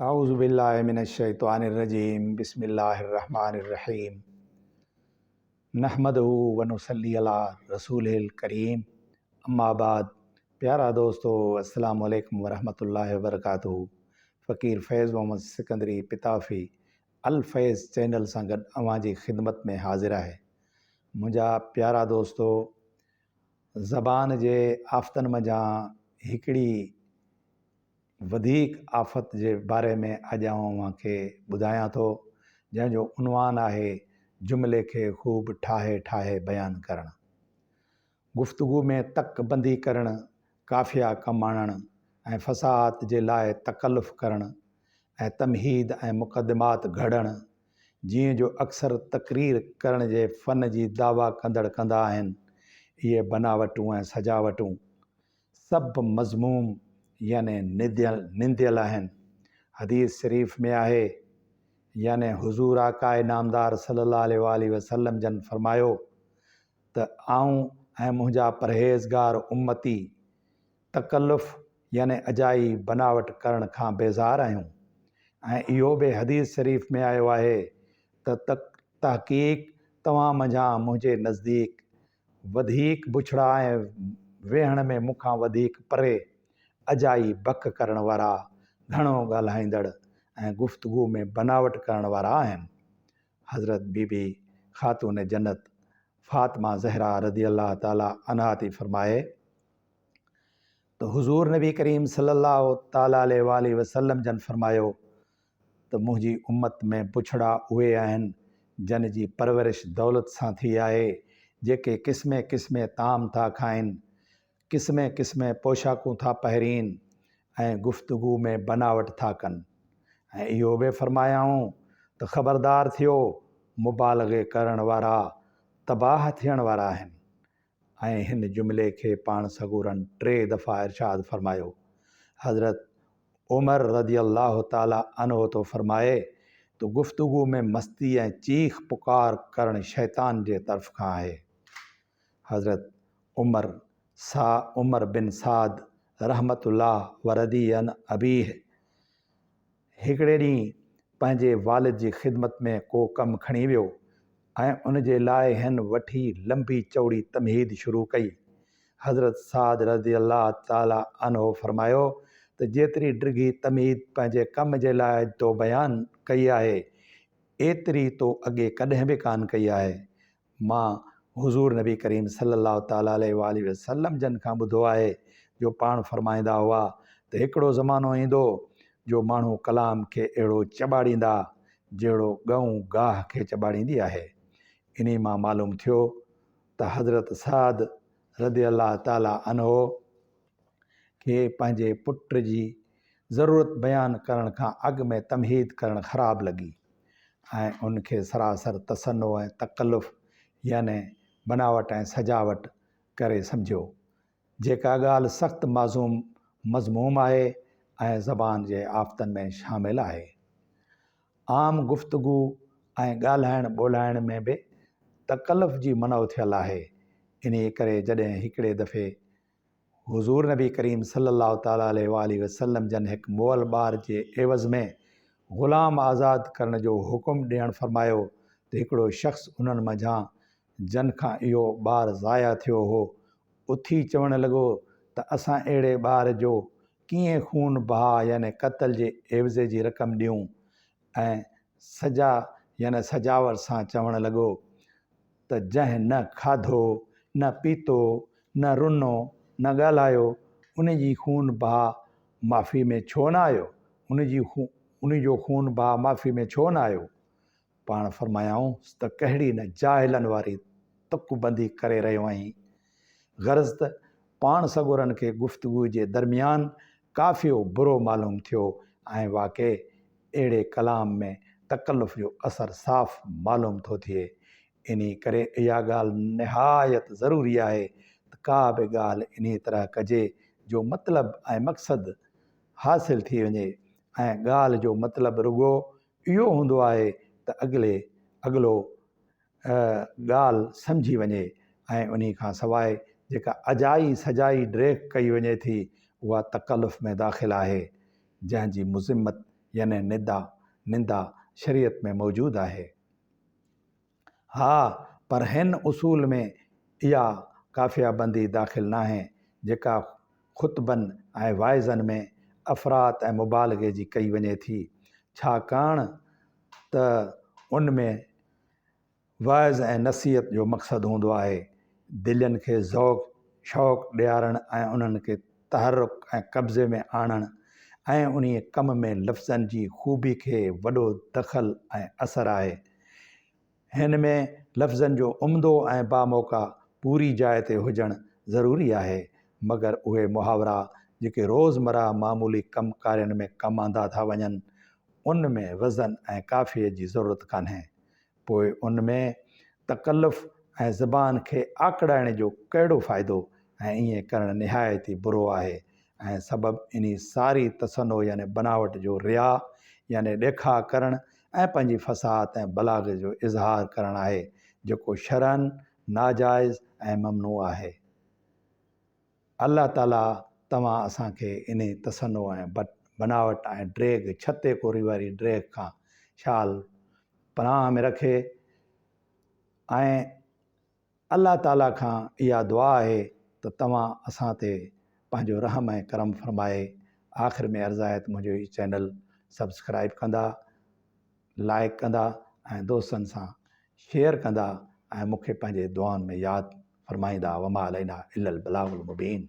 اعوذ بالله من الشيطان الرجيم بسم الله الرحمن الرحيم نحمده ونصلي علي رسوله الڪريم اما بعد پيارا دوستو السلام عليڪم ورحمة الله وبرڪاته فقير فيض محمد سڪندري پتافي الفيض چينل سان گڏ اوهان جي خدمت ۾ حاضر آهي منهنجا پيارا دوستو زبان جي آفتن منجهان هڪڙي وڌيڪ آفت جي باري ۾ اڄ آئون اوهان کي ٻڌايان ٿو، جنهن جو عنوان آهي جملي کي خوب ٺاهي ٺاهي بيان ڪرڻ. گفتگو ۾ تڪ بندي ڪرڻ، قافيا ڪم آڻڻ ۽ فصاحت جي لاء تڪلف ڪرڻ ۽ تمهيد ۽ مقدمات گهڙڻ، جيئن جو اڪثر تقرير ڪرڻ جي فن جي دعويٰ ڪندڙ ڪندا آهن، اهي بناوٽون ۽ سجاوٽون سڀ مذموم يعني ننديل آهن. حديث شريف ۾ آهي، يعني حضور آقاء نامدار صلي الله عليه واٰله وسلم جن فرمايو ته آئون ۽ منهنجا پرهيزگار امتي تڪلف يعني اجائي بناوٽ ڪرڻ کان بيزار آهيون ۽ اهو به حديث شريف ۾ آيو آهي ته تحقيق توهان منجهان منهنجي نزديڪ وڌيڪ بڇڙا ۽ ويهڻ ۾ مون کان وڌيڪ پري، اجائي بڪ ڪرڻ وارا، گهڻو ڳالهائيندڙ ۽ گفتگو ۾ بناوٽ ڪرڻ وارا آهن. حضرت بي بي خاتون جنت فاطمه زهرا رضي الله تعالٰي عنها ٿي فرمائي ته حضور نبي ڪريم صلي الله تعالٰي عليه واٰله وسلم جن فرمايو ته منهنجي امت ۾ بڇڙا اهي آهن جن جي پرورش دولت سان ٿي آهي، جيڪي قسمين قسمين طعام ٿا کائن، قسمين قسمين پوشاڪون ٿا پهرين ۽ گفتگو ۾ بناوٽ ٿا ڪن. ۽ اهو به فرمايائون ته خبردار ٿيو، مبالغي ڪرڻ وارا تباهه ٿيڻ وارا آهن. ۽ هن جملي کي پاڻ سڳورن ٽي دفعا ارشاد فرمايو. حضرت عمر رضي الله تعالٰي عنه ٿو فرمائي ته گفتگو ۾ مستي ۽ چيخ پڪار ڪرڻ شيطان جي طرف کان آهي. حضرت عمر سا عمر بن سعد رحمة الله ورضي عن ابيه هڪڙي ڏينهن پنهنجي والد جي خدمت ۾ ڪو ڪم کڻي ويو ۽ ان جي لاء هن وٺي لنبي چوڙي تمهيد شروع ڪئي. حضرت سعد رضي الله تعالٰي عنه فرمايو ته جيتري ڊگهي تمهيد پنهنجي ڪم جي لاء تو بيان ڪئي آهي، ايتري تو اڳي ڪڏهن به ڪانه ڪئي آهي. مان حضور نبي ڪريم صلّي الله تعالٰي عليه واٰله وسلّم جن کان ٻڌو آهي جو پاڻ فرمائيندا هئا ته هڪڙو زمانو ايندو جو ماڻهو ڪلام کي اهڙو چٻاڙيندا جهڙو ڳئون گاهه کي چٻاڙيندي آهي. انهي مان معلوم ٿيو ته حضرت سعد رضي الله تعالٰي عنه کي پنهنجي پٽ جي ضرورت بيان ڪرڻ کان اڳ ۾ تمهيد ڪرڻ خراب لڳي ۽ ان کي سراسر تصنع ۽ تڪلف يعني بناوٽ ۽ سجاوٽ ڪري سمجهيو، جيڪا ڳالهه سخت معذوم مذموم آهي ۽ زبان جي آفتن ۾ شامل آهي. عام گفتگو ۽ ڳالهائڻ ٻولهائڻ ۾ به تڪلف جي منع ٿيل آهي، انهيء ڪري جڏهن هڪڙي دفعي حضور نبي ڪريم صلّي الله تعالٰي عليه واٰله وسلّم جن هڪ مئل ٻار جي عيوض ۾ غلام آزاد ڪرڻ جو حڪم ڏيڻ فرمايو ته هڪڙو شخص انهن منجهان جن کان اهو ٻار ضايع ٿيو هو، اٿي چوڻ لڳو ته اسان اهڙي ٻار جو ڪيئن خون بها يعني قتل جي عيوضي جي رقم ڏيون ۽ سجا يعني سجاوٽ سان چوڻ لڳو ته جنهن نه کاڌو، نه پيتو، نه رنو، نه ڳالهايو، ان جي خون بها معافي ۾ ڇو نه آيو؟ ان جي ان جو خون بها معافي ۾ ڇو نه آيو؟ پاڻ فرمايائون ته ڪهڙي نه جاهلن واري تڪ بندي ڪري رهيو آهين. غرض ته پاڻ سڳورن کي گفتگو جي درميان قافيو برو معلوم ٿيو ۽ واقعي اهڙي ڪلام ۾ تڪلف جو اثر صاف معلوم ٿو ٿئي. انهي ڪري اها ڳالهه نهايت ضروري آهي ته ڪا به ڳالهه انهي طرح ڪجي جو مطلب ۽ مقصد حاصل ٿي وڃي ۽ ڳالهه جو مطلب رڳو اهو هوندو آهي ته اڳلي، اڳلو، ڳالهه سمجهي وڃي ۽ انهي کان سواء جيڪا اجائي سجائي ڊيگهه ڪئي وڃي ٿي اها تڪلف ۾ داخل آهي جنهن جي مذمت يعني ندا، نندا، شريعت ۾ موجود آهي. ها پر هن اصول ۾ اها قافيه بندي داخل ناهي جيڪا خطبن ۽ واعظن ۾ افراط ۽ مبالغي جي ڪئي وڃي ٿي ڇاڪاڻ ته ان ۾ وعظ ۽ نصيحت جو مقصد هوندو آهي دلين کي ذوق شوق ڏيارڻ ۽ انهن کي تحرڪ ۽ قبضي ۾ آڻڻ ۽ انهيء ڪم ۾ لفظن جي خوبي کي وڏو دخل ۽ اثر آهي. هن ۾ لفظن جو عمدو ۽ باموقع پوري جاء تي هجڻ ضروري آهي، مگر اهي محاورا جيڪي روزمره معمولي ڪم ڪارين ۾ ڪم آندا ٿا وڃن، ان ۾ وزن ۽ قافيي جي ضرورت ڪانهي. پوء ان ۾ تڪلف ۽ زبان کي آڪڙائڻ جو ڪهڙو فائدو ۽ ائين ڪرڻ نهايت ئي برو آهي ۽ سبب انهي ساري تصنع يعني بناوٽ جو رياء يعني ڏيکاء ڪرڻ ۽ پنهنجي فصاحت ۽ بلاغت جو اظهار ڪرڻ آهي جيڪو شرعاً ناجائز ۽ ممنوع آهي. الله تعالي توهان اسان کي انهي تصنع ۽ بناوٽ ۽ ڊيگهه ڇتي ڪوري واري ڊيگهه کان شال پناهه ۾ رکي ۽ الله تعالي کان اها دعا آهي ته توهان اسان تي پنهنجو رحم ۽ ڪرم فرمائي. آخر ۾ عرض آهي ته منهنجو هي چينل سبسڪرائب ڪندا، لائيڪ ڪندا ۽ دوستن سان شيئر ڪندا ۽ مون کي پنهنجي دعائن ۾ ياد فرمائيندا وما علينا الا البلاغ المبين.